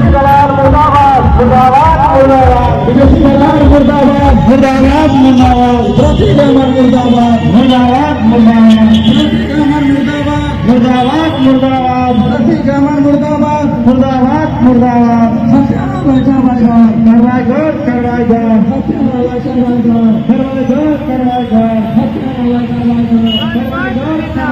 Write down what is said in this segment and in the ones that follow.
मुर्दाबाद मुर्दाबाद मुर्दाबाद। विदेशी दलाल मुर्दाबाद मुर्दाबाद मुर्दाबाद। प्रतीक अहमद मुर्दाबाद मुर्दाबाद मुर्दाबाद। प्रतीक अहमद मुर्दाबाद मुर्दाबाद मुर्दाबाद। प्रतीक अहमद मुर्दाबाद मुर्दाबाद मुर्दाबाद। कार्रवाई कर, कार्रवाई कर, कार्रवाई कर, कार्रवाई कर, कार्रवाई कर, कार्रवाई कर, कार्रवाई कर।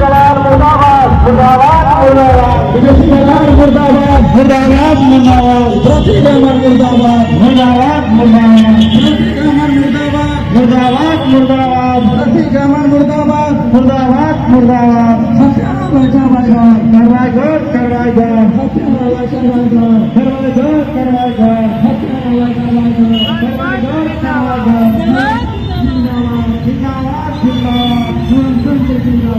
मुर्दाबाद मुर्दाबाद मुर्दाबाद। प्रतीक अहमद मुर्दाबाद मुर्दाबाद मुर्दाबाद। प्रतीक अहमद मुर्दाबाद मुर्दाबाद मुर्दाबाद। प्रतीक अहमद मुर्दाबाद मुर्दाबाद मुर्दाबाद।